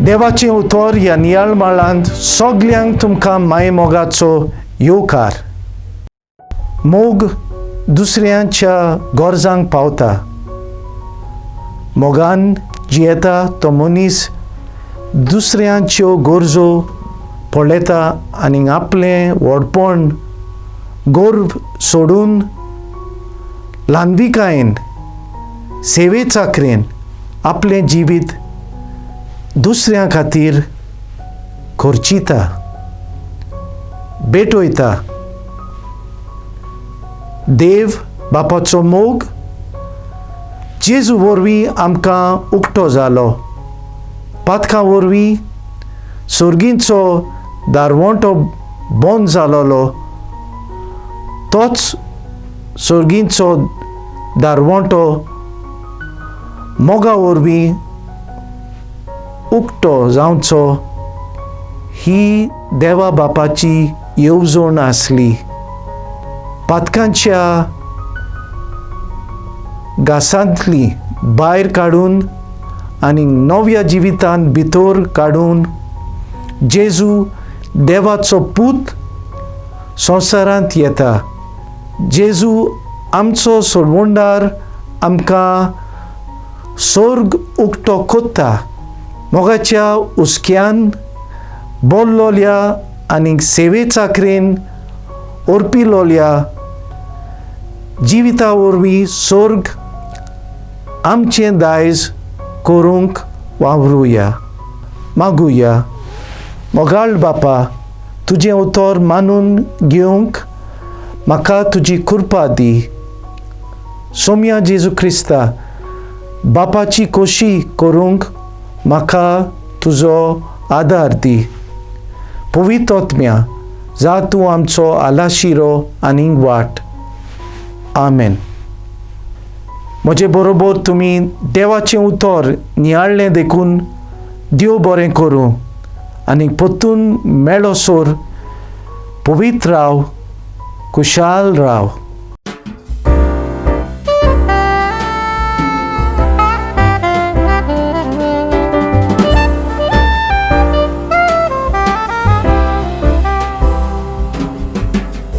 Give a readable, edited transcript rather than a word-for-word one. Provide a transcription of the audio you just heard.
देवाचें उतर ह्या नियाळ सगल्यांक तुमकां मायेमोगाचो येवकार. मोग दुसऱ्यांच्या गरजांक पावता. मोगान जियेता तो मनीस दुसऱ्यांच्यो गरजो पळयता आनी आपलें व्हडपण गर्व सोडून ल्हानविकायेन सेवे चाकरेन आपलें जिवीत दुसऱ्यां खातीर खर्चिता, भेटयता. देव बापाचो मोग जेजू वरवीं आमकां उक्तो जालो. पातकां वरवीं सर्गींचो दारवंटो बंद जालोलो, तोच सर्गींचो दारवंटो मोगा वरवीं उक्तो जावचो ही देवा बापाची येवजण आसली. पातकांच्या घासांतली भायर काडून आनी नव्या जिवितांत भितर काडून जेजू देवाचो पूत संवसारांत येता. जेजू आमचो सोडवणदार आमकां स्वर्ग उक्तो कोत्ता. मोगाच्या हुस्क्यान बोल्लोल्या आनी सेवे चाकरेन ओर्पिलोल्या जिविता वरवीं स्वर्ग आमचें दायज करूंक वावरुया. मागुया. मोगाळ बापा, तुजें उतर मानून घेवंक म्हाका तुजी कृपा दी. सोम्या जेजू क्रिस्ता, बापाची खोशी करूंक म्हाका तुजो आदार दी. पवित्र आत्म्या, जा तूं आमचो आलाशिरो आनी वाट. आमेन. म्हजे बरोबर तुमी देवाचें उतर नियाळ्ळें देखून देव बरें करूं आनी परतून मेळोसर पवित्र राव, खुशाल राव.